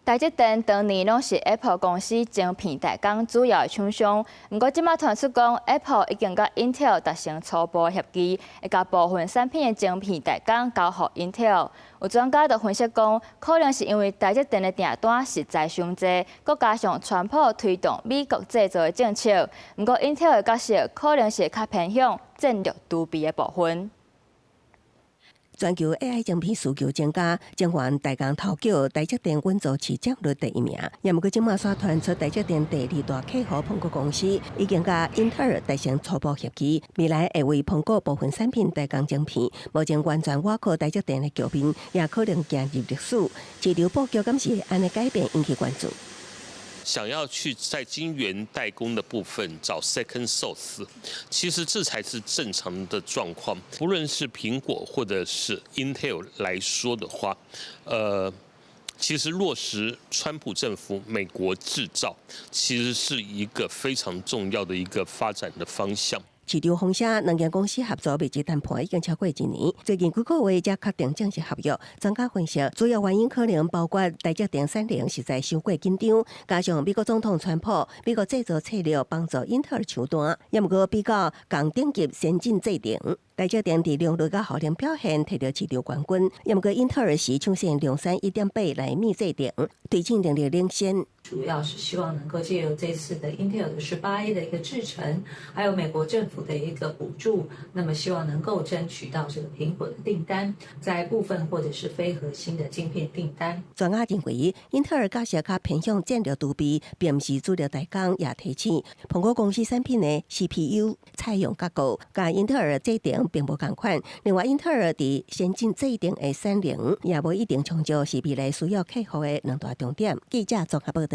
台積電當年攏是 Apple 公司晶片代工主要的廠商，毋過這馬傳出講，Apple 已經佮 Intel 達成初步協議，會共部分產品的晶片代工交予 Intel。有專家就分析講，可能是因為台積電的訂單實在傷濟，閣加上川普推動美國製造的政策，毋過 Intel 的角色可能是較偏向戰略儲備的部分。全球 AI 晶片需求增加，晶圓代工頭腳台積電穩坐市佔率第一名。也毋過這馬煞傳出台積電第二大客戶蘋果公司已經佮英特爾達成初步協議，未來會為蘋果部分產品代工晶片。目前完全倚靠台積電的局面，也可能行入歷史。市場布局敢是按呢改變，引起關注。想要去在晶圓代工的部分找 second source，其實這才是正常的狀況。不論是蘋果或者是 Intel 來說的話，其實落實川普政府美國製造，其實是一個非常重要的一個發展的方向。市場風聲，兩間公司合作密集談判已經超過一年，最近幾個月才確定正式合約。專家分析，主要原因可能包括台積電產能實在傷過緊張，加上美國總統川普美國製造策略幫助英特爾搶單，也毋過比較仝等級先進製程，台積電佇良率佮效能表現摕著市場冠軍，也毋過英特爾是搶先量產1.8納米製程，推進能力領先。主要是希望能夠借由這次的 Intel 的18A 的一個製程，還有美國政府的一個補助，那麼希望能夠爭取到這個蘋果的訂單，在部分或者是非核心的晶片訂單。專家認為，英特爾角色較偏向戰略儲備，並毋是主力代工，也提醒蘋果公司產品的 CPU 採用較高，佮英特爾製程並無仝款。另外，英特爾佇先進製程的產能也無一定充足，是未來需要克服的兩大重點。記者綜合報道。